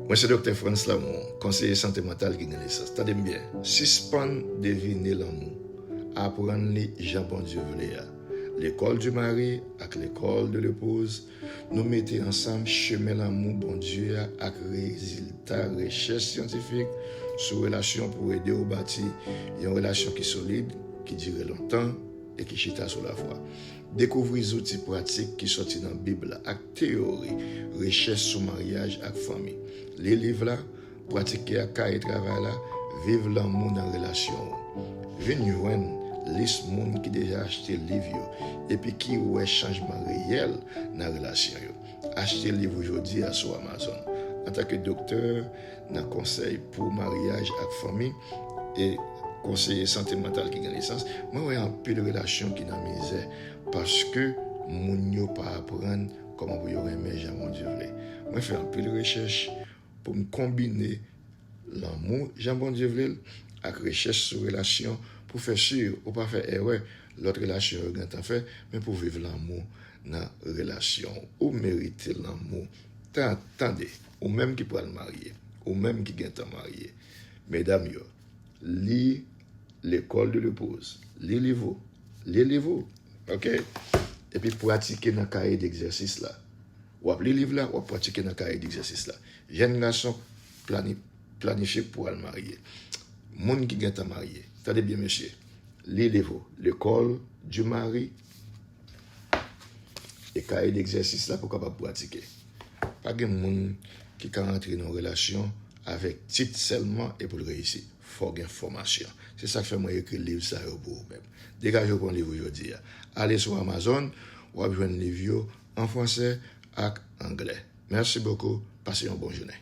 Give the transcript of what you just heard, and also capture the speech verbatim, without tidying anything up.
Mwen se Doktè Frantz Lamour, konseye sante mantal ki gen lisans. Tande m byen, sispann devine lanmou. Aprann li jan Bondye vle a. Lekòl di mari ak lekòl de lepouz, nou mete ansanm chemen lanmou Bondye a ak rezilta rechèch syantifik sou relasyon pou ede w bati yon relasyon ki solid, ki dire lontan e ki chita sou lafwa. Dekouvri zouti pratik ki soti nan Bib la ak teyori rechèch sou maryaj ak fanmi. Li liv la, pratike ak kaye travay la, viv lanmou nan relasyon w. Vin jwenn lis moun ki deja achte liv yo epi ki wè chanjman reyèl nan relasyon yo. Achte liv ou jodi a sou Amazon. Antanke doktè nan konsèy pou maryaj ak fanmi e konseye sante mantal ki gen lisans, mwen wè anpil relasyon ki nan mizè paske moun yo pa aprann kòman pou yo renmen jan Bondye vle. Mwen fè anpil rechèch pou m konbine lanmou jan Bondye vle l ak rechèch sou relasyon pou fè si ou pa fè erè lòt relasyon yo gentan fè, men pou viv lanmou nan relasyon. Ou merite lanmou. Tan, tande, ou menm ki pral marye, ou menm ki gentan marye. Medam yo, li lekòl de lepouz, li liv ou, li liv ou, ok? Epi pratike nan kaye degzèsis la. W ap li liv la, w ap pratike nan kaye degzèsis la. Jèn gason plani, planifye pou al marye. Moun ki gentan marye, tande byen mesye, li liv ou, lekòl di mari, e kaye degzèsis la pou kapab pratike. Pa gen moun ki ka antre nan yon relasyon avèk tit sèlman e pou l reyisi. Fò gen fòmasyon. Se sa k fè mwen ekri liv sa yo pou ou menm. Degaje w pran liv ou jodi a. Ale sou Amazon, w ap jwenn liv yo an fransè ak anglè. Mèsi bokou. Pase yon bon jounen.